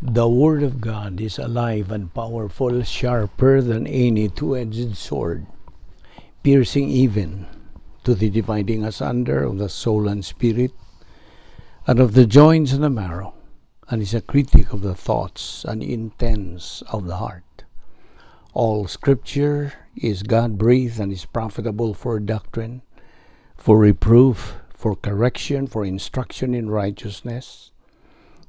The Word of God is alive and powerful, sharper than any two-edged sword, piercing even to the dividing asunder of the soul and spirit, and of the joints and the marrow, and is a critic of the thoughts and intents of the heart. All Scripture is God-breathed and is profitable for doctrine, for reproof, for correction, for instruction in righteousness,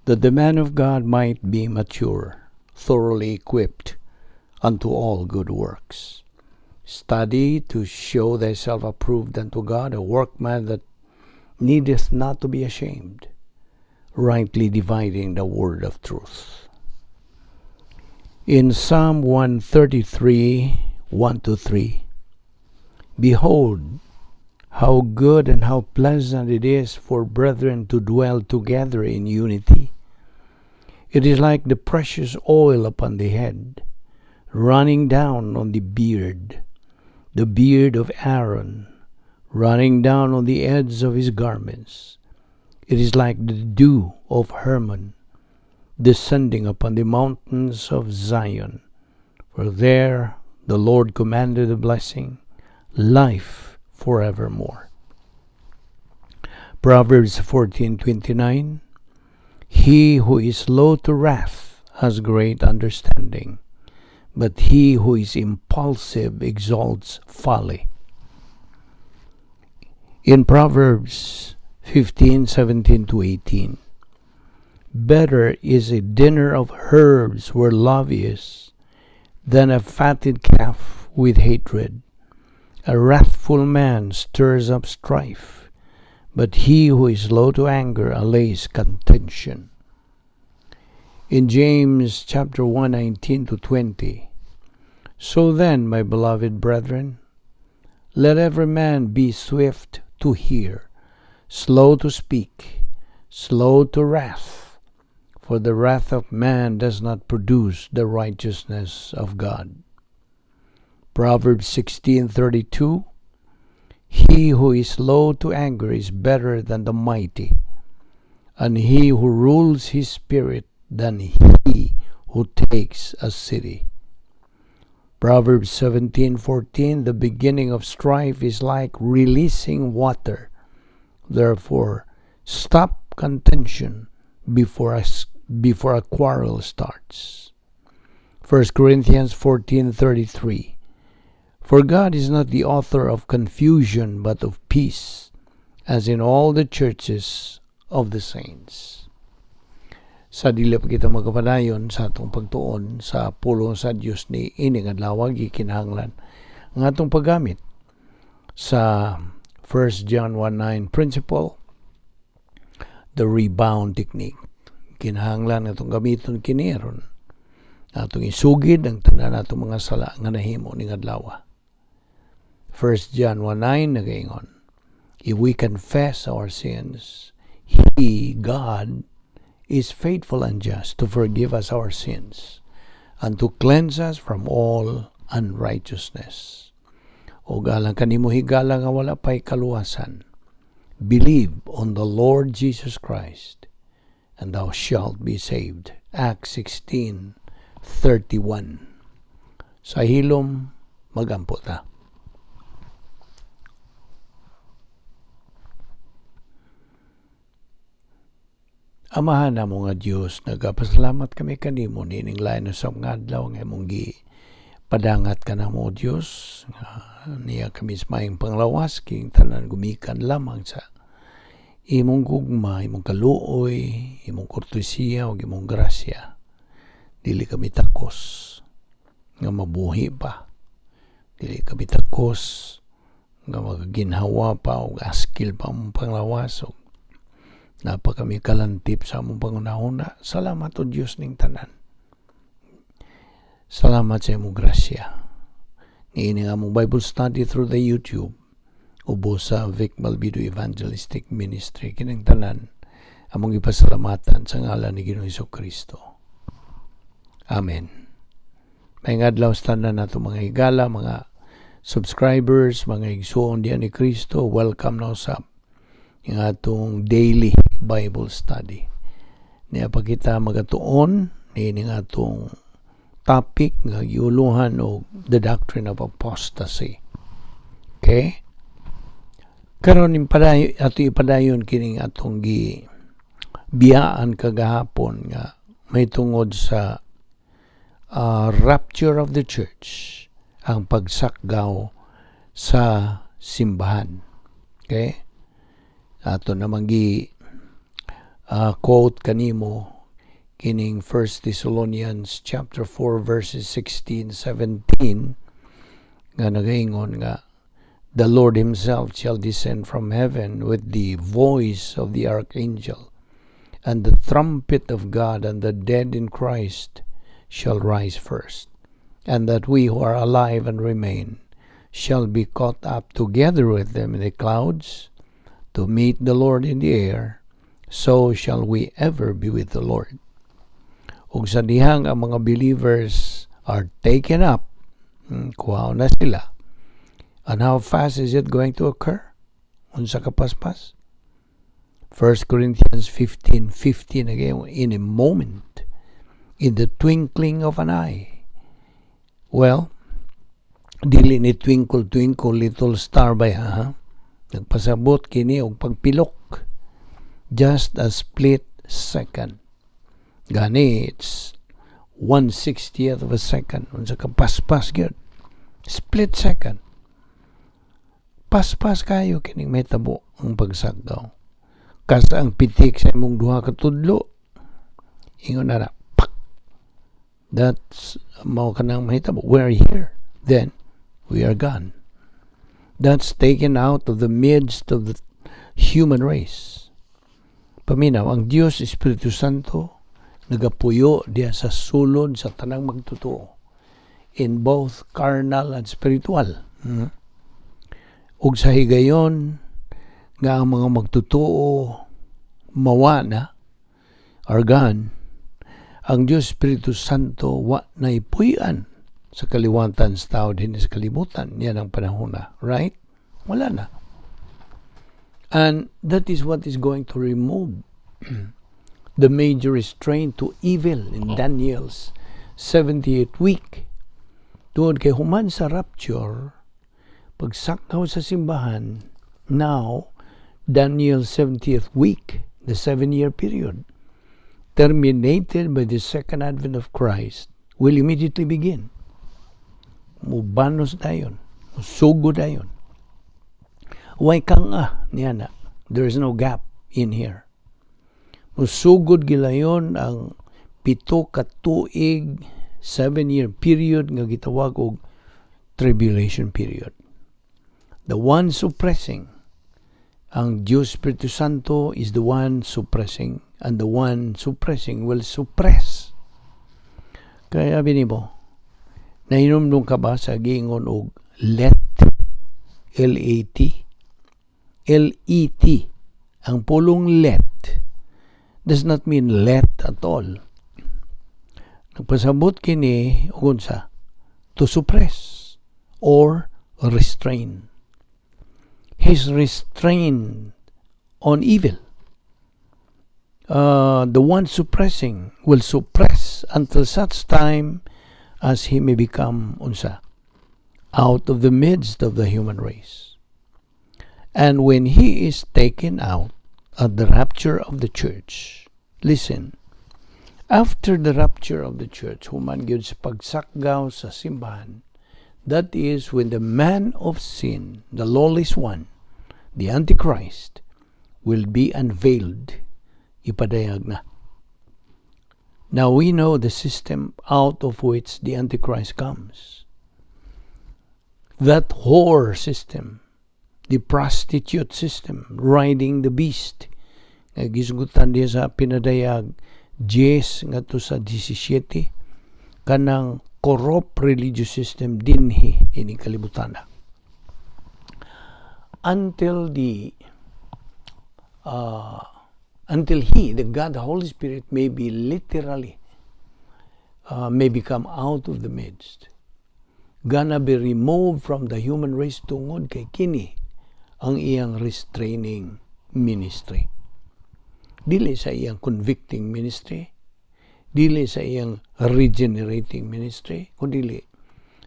that the man of God might be mature, thoroughly equipped unto all good works. Study to show thyself approved unto God, a workman that needeth not to be ashamed, rightly dividing the word of truth. In Psalm 133, 1 to 3, "Behold, how good and how pleasant it is for brethren to dwell together in unity. It is like the precious oil upon the head, running down on the beard of Aaron, running down on the edge of his garments. It is like the dew of Hermon, descending upon the mountains of Zion. For there the Lord commanded a blessing, life forevermore." Proverbs 14:29, "He who is slow to wrath has great understanding, but he who is impulsive exalts folly." In Proverbs 15:17 to 18, "Better is a dinner of herbs where love is, than a fatted calf with hatred. A wrathful man stirs up strife, but he who is slow to anger allays contention." In James chapter 1, 19 to 20, "So then, my beloved brethren, let every man be swift to hear, slow to speak, slow to wrath, for the wrath of man does not produce the righteousness of God." Proverbs 16:32, "He who is slow to anger is better than the mighty, and he who rules his spirit than he who takes a city." Proverbs 17:14, "The beginning of strife is like releasing water. Therefore, stop contention before a quarrel starts." 1 Corinthians 14:33, "For God is not the author of confusion, but of peace, as in all the churches of the saints." Sa dili pa kita magkapadayon sa atong pagtuon sa pulong sa Dios ni ining adlaw, gikinahanglan ang atong paggamit sa 1 John 1:9 principle, the rebound technique. Kinahanglan atong gamiton kini aron atong isugid ang tanan natong mga sala nga nahimo ning adlaw. 1 John 1:9 nagaingon, "If we confess our sins, He, God, is faithful and just to forgive us our sins and to cleanse us from all unrighteousness." O alang kanimo, higala, nga wala pa'y kaluwasan, believe on the Lord Jesus Christ and thou shalt be saved. Acts 16:31. Sa hilom, magampo ta. Amahan namo nga Dios, nagapasalamat kami kanimo niining lain sa mga adlaw nga imong gi padangat ka namo, Dios, nga niya kami sa maayong panglawas, king tanan gumikan lamang sa imong gugma, imong kaluoy, imong kortesiya ug imong grasya. Dili kami takos nga mabuhi pa. Dili kami takos nga magaginhawa pa ug askil pa among panglawas ug napa kami kalantip sa among pangunahuna. Salamat, O Dios, ning tanan. Salamat sa imong grasya. Niini nga among Bible study through the YouTube ubos sa Vic Malvido Evangelistic Ministry, kining tanan among ipasalamatan sa ngalan ni Ginoong Kristo. Amen. Maayong adlaw sa tanan nato mga higala, mga subscribers, mga igsuon diyan ni Kristo. Welcome na usab ang atong daily Bible study. Niya pa kita magatuon Niining atong topic nga giuluhan og the doctrine of apostasy. Okay? Karon ipadayon ato, ipadayon kining atong gi biyaan kagahapon nga may tungod sa rapture of the church, ang pagsakgaw sa simbahan. Okay? Ato namang gi quote kanimo kining 1 Thessalonians chapter 4 verses 16, 17 nga nagaingon nga the Lord himself shall descend from heaven with the voice of the archangel and the trumpet of God, and the dead in Christ shall rise first, and that we who are alive and remain shall be caught up together with them in the clouds to meet the Lord in the air. So shall we ever be with the Lord. Ug sa dihang ang mga believers are taken up, kuhaon na sila. And how fast is it going to occur? Unsa ka paspas? 1 Corinthians 15:15 again, in a moment, in the twinkling of an eye. Well, dili ni "Twinkle, twinkle, little star" ba, ha? Nagpasabot kini og pagpilok. Just a split second. Gani, it's 1/60th of a second. Unsa ka paspas gyud. Split second. Paspas kayo kining mahitabo ang pagsakgaw. Kas ang pitik sa imong duha ka tudlo. Ingon na na, pak. That's mao kanang mahitabo. We're here. Then, we are gone. That's taken out of the midst of the human race. Paminaw, ang Dios Espiritu Santo nagapuyo diya sa sulod sa tanang magtotoo in both carnal and spiritual. Ug sa higayon nga ang mga magtotoo mawa na, are gone, ang Diyos Espiritu Santo wa na ipuy-an sa kaliwatan sa tao din sa kalibutan. Yan ang panahon na. Right? Wala na. And that is what is going to remove the major restraint to evil in Daniel's 78th week. Tungod kay human sa rapture, pagsakgaw sa simbahan, now, Daniel's 70th week, the 7-year period, terminated by the second advent of Christ, will immediately begin. Mubanos dayon, musugo dayon. Way kang ah, niya na. There is no gap in here. Musugod gilayon ang 7 ka tuig, 7-year period nga gitawag og tribulation period. The one suppressing, ang Diyos Espiritu Santo is the one suppressing, and the one suppressing will suppress. Kaya binimo, nahinumdum ka ba sa giingon og let, L-A-T, L-E-T, ang pulong let does not mean let at all. Nagpasabot kini og unsa? To suppress or restrain. His restraint on evil. The one suppressing will suppress until such time as he may become unsa out of the midst of the human race. And when he is taken out at the rapture of the church, listen, after the rapture of the church, human gyud sa pagsakgaw sa simbahan, that is when the man of sin, the lawless one, the Antichrist, will be unveiled. Ipadayag na. Now we know the system out of which the Antichrist comes. That whore system, the prostitute system, riding the beast, nga gisgutan diya sa Pinadayag 10 ngadto sa 17, kanang corrupt religious system dinhi ini kalibutan until he, the God, the Holy Spirit, may be literally may become out of the midst, gonna be removed from the human race tungod kay kini ang iyang restraining ministry, dili sa iyang convicting ministry. Dili sa iyang regenerating ministry, kundi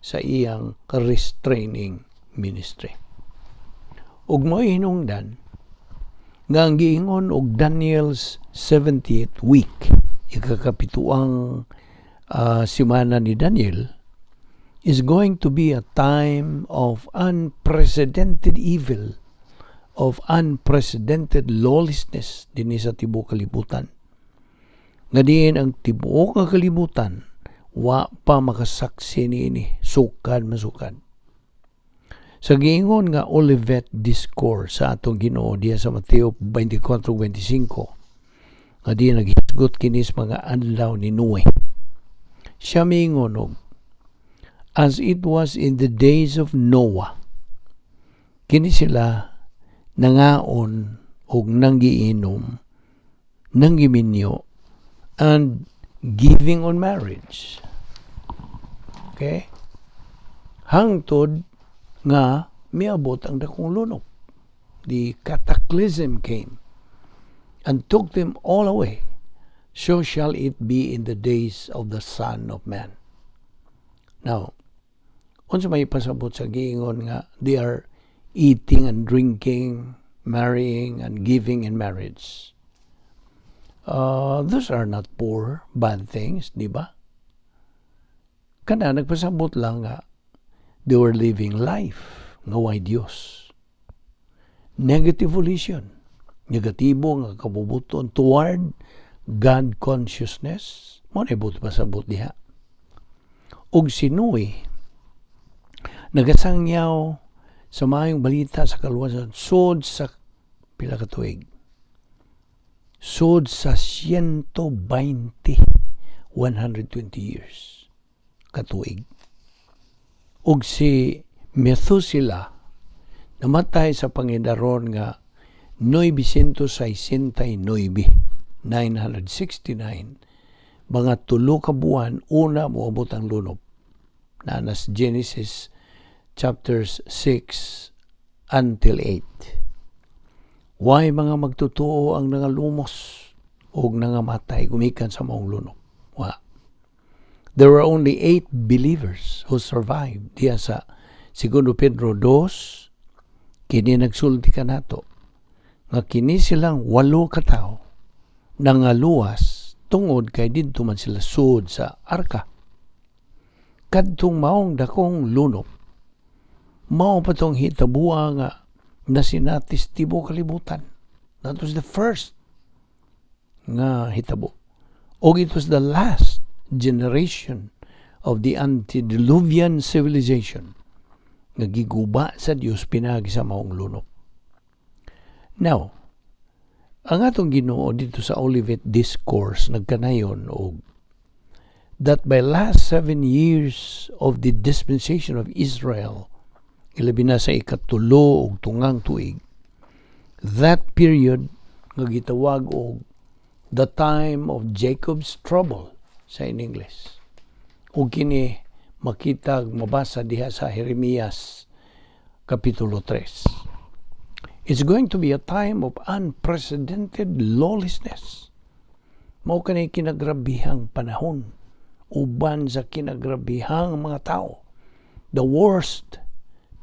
sa iyang restraining ministry. Ug mo'y hinungdan nga ang giingon og Daniel's 70th week, ikakapituang simana ni Daniel, is going to be a time of unprecedented evil, of unprecedented lawlessness dinhi sa tibuok kalibutan. Nga diin ang tibuok nga kalibutan wa pa makasaksi niini, sukad masukad. Sa giingon nga Olivet Discourse sa atong Ginoo diya sa Mateo 24:25, nga diya naghisgot kini sa mga adlaw ni Noe. Siya miingon og, "As it was in the days of Noah, kini sila nangaon og nanggiinom, nanggiminyo, and giving on marriage." Okay? Hangtod nga miabot ang dakong lunop. The cataclysm came and took them all away. So shall it be in the days of the Son of Man. Now, unsa may pasabot sa giingon nga they are eating and drinking, marrying and giving in marriage? Those are not poor, bad things, di ba? Kana nagpasabot lang nga they were living life nga way Dios. Negative volition. Negatibo nga kabubuton toward God consciousness. Mao na buot pasabot diha. Og si Noe nagasangyaw sa maayong balita sa kaluwasan sud sa pila ka tuig? Sud sa 120, 120 years katuig. Ug si Methuselah namatay sa pangidaron nga 969, 969, mga 3 ka buwan una moabot ang lunop. Naa sa Genesis chapters 6 until 8. Way mga magtotoo ang nangalumos og nangamatay gumikan sa maong lunop? Wa. There were only eight believers who survived. Diya sa Segundo Pedro 2, kini nagsulti kanato nga kini silang walo ka tawo nangaluwas tungod kay didto man sila sud sa arka. Kadtong maong dakong lunop, mao pa tong hitabua nga nasinatis tibuok kalibutan. That was the first nga hitabo. Og it was the last generation of the antediluvian civilization nga giguba sa Dios pinaagi sa maong lunop. Now, ang atong Ginoo dito sa Olivet Discourse nagkanayon og that by last 7 years of the dispensation of Israel, ilabi na sa ikatulo ug tungang tuig, that period nga gitawag og the time of Jacob's trouble sa in English. Ug kini makita, mabasa diha sa Jeremias Kapitulo 3. It's going to be a time of unprecedented lawlessness. Mao kani kinagrabihang panahon uban sa kinagrabihang mga tao. The worst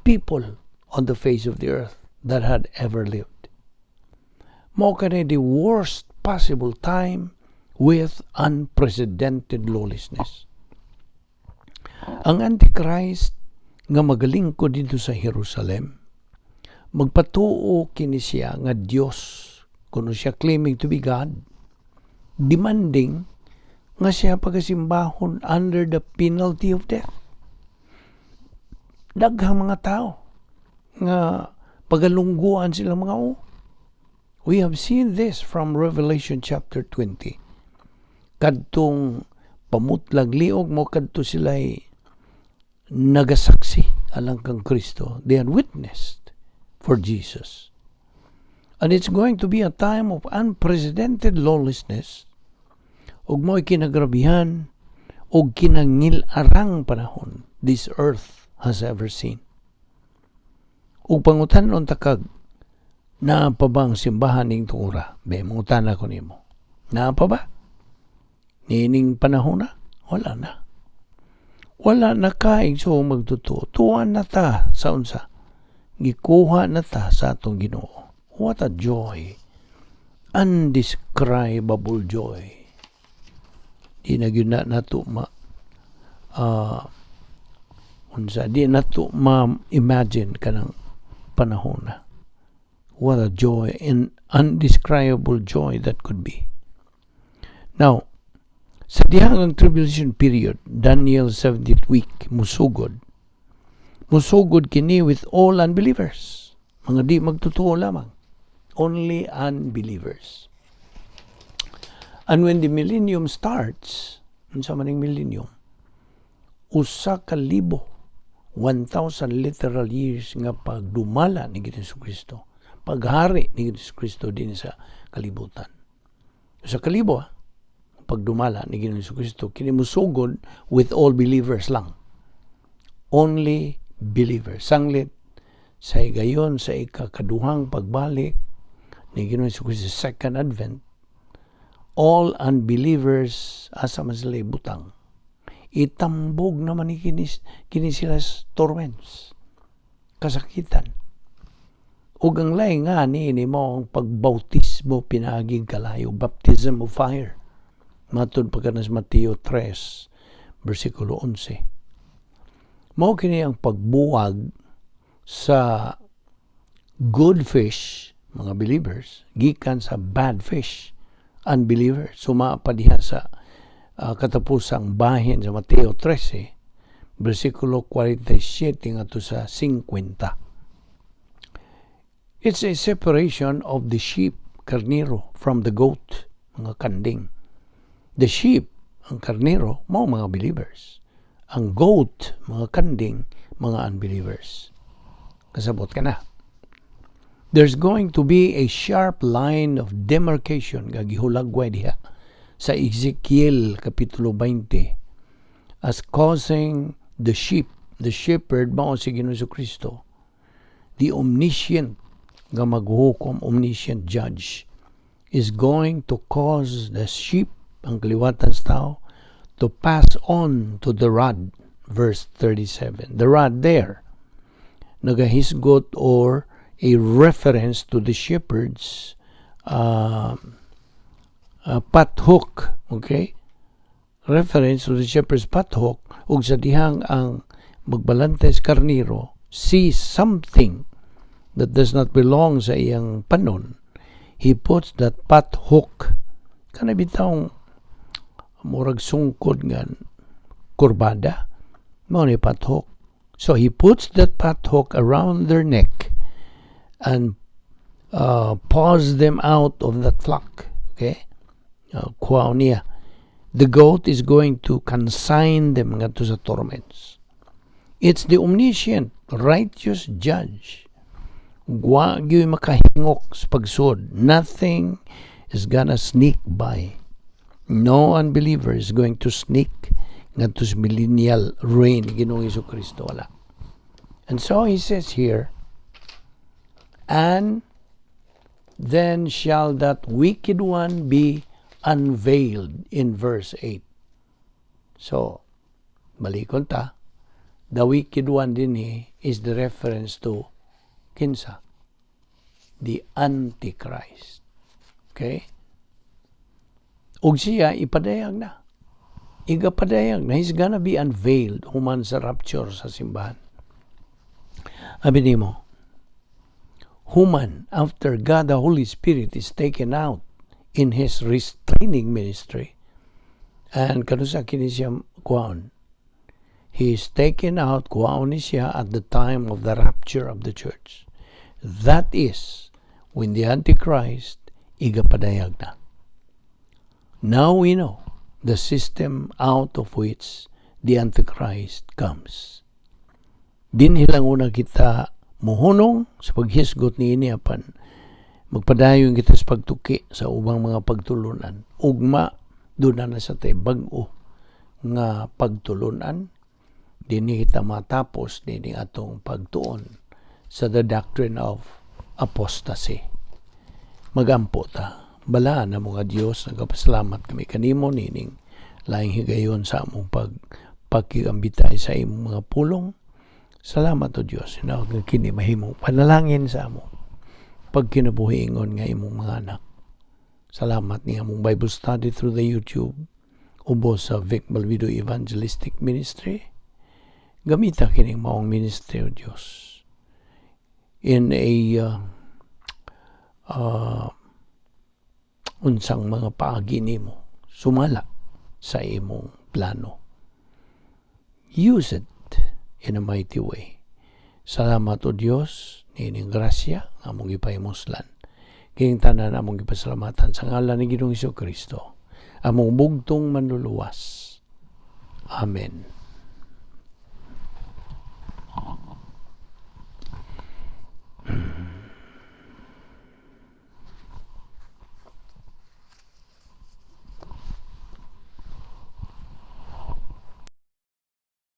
people on the face of the earth that had ever lived. Mao kani the worst possible time with unprecedented lawlessness. Ang Antichrist nga magalingkod dito sa Jerusalem, magpatuo kini siya nga Dios, kuno siya, claiming to be God, demanding nga siya pagasimbahon under the penalty of death. Daghang mga tao nga pagalungguan sila mga o. We have seen this from Revelation chapter 20. Kadtong pamutlag liog mo kadto sila nagasaksi alang kang Kristo. They had witnessed for Jesus. And it's going to be a time of unprecedented lawlessness ug mo'y kinagrabihan ug kinangil-arang panahon this earth has ever seen. Ug pangutan-on takag, naa pa ba ang simbahan ning tuora? Be, mangutan ako nimo. Naa pa ba? Niining panahon na, wala na. Wala na ka, igsoong magtotoo. Tuwa na ta sa unsa. Gikuha na ta sa atong Ginoo. What a joy. Undescribable joy. Di na gyud na nato ma unsa, di nato ma-imagine kanang panahon na. What a joy and undescribable joy that could be. Now, sa dihang ang tribulation period, Daniel 70th week, musugod. Musugod kini with all unbelievers. Mga di magtotoo lamang. Only unbelievers. And when the millennium starts, unsa man ning millennium? 1,000, 1,000 literal years nga pagdumala ni Jesu Kristo. Paghari ni Jesu Kristo din sa kalibutan. 1,000 pagdumala ni Jesu Kristo, kini musugod with all believers lang. Only believers. Sanglit sa higayon sa ikakaduhang pagbalik ni Ginoong Kristo, second advent, all unbelievers, asa man sila ibutang? Itambog naman ni kini sila sa torments, kasakitan. Ug ang laing nga ni ini mo ang pagbautismo pinaaging kalayo, baptism of fire. Matud pa sa Mateo 3, versikulo 11. Mao kini ang pagbuwag sa good fish, mga believers, gikan sa bad fish, unbelievers. Suma pa diha sa katapusang bahin sa Mateo 13, versikulo 47 ngadto sa 50. It's a separation of the sheep, karnero, from the goat, mga kanding. The sheep, ang karnero, mao mga believers. Ang goat, mga kanding, mga unbelievers. Kasabot ka na. There's going to be a sharp line of demarcation nga gihulagway diha sa Ezekiel Kapitulo 20 as causing the sheep, the shepherd mao si Ginoong Kristo, the omniscient nga maghukom, omniscient judge, is going to cause the sheep, ang kaliwatan sa tao, to pass on to the rod, verse 37. The rod there, nagahisgot or a reference to the shepherd's pothook, okay? Reference to the shepherd's pothook, ug sa dihang ang magbalante sa karniro see something that does not belong sa iyang panon, he puts that pothook, kana bitawng murag sungkod nga kurbada, mao ni pothook. So he puts that pothook around their neck and paws them out of that flock. Okay? Kuha niya. The goat is going to consign them ngadto sa torments. It's the omniscient, righteous judge. Wa gyud makahingok sa pagsud. Nothing is gonna sneak by. No unbeliever is going to sneak ngadto sa millennial reign ni Ginoong Kristo. Wala. And so he says here, "And then shall that wicked one be unveiled," in verse 8. So, balikon ta. The wicked one din is the reference to kinsa? The Antichrist. Okay? Ug siya ipadayag na. Igapadayag na. He's gonna be unveiled human sa rapture sa simbahan. Abi nimo, human after God the Holy Spirit is taken out in His restraining ministry, and kanusa kini siya kuhaon? He is taken out, kuhaon ni siya at the time of the rapture of the church. That is when the Antichrist igapadayag na. Now we know the system out of which the Antichrist comes. Dinhi lang una kita muhunong sa paghisgot niini apan magpadayon kita sa pagtuki sa ubang mga pagtulunan. Ugma duna na sa tay bag-o nga pagtulunan. Dinhi kita matapos dinhi atong pagtuon sa the doctrine of apostasy. Magampo ta. Balaan na mga Diyos, nagapasalamat kami kanimo nining Laing higayon sa among pagkigambitay sa imong mga pulong. Salamat, O Dios. Hinaot nga kini mahimong panalangin sa amo pagkinabuhiingon nga imong mga anak. Salamat ni among Bible study through the YouTube ubos sa Vic Balbido Evangelistic Ministry. Gamita kining maong ministry, O Dios, in a unsang mga paagi nimo sumala sa imong plano. Use it in a mighty way. Salamat, O Dios, niining grasya nga among gipahimuslan. Kining tanan among gipasalamatan sa ngalan ni Ginoong Kristo, among bugtong Manluluwas. Amen.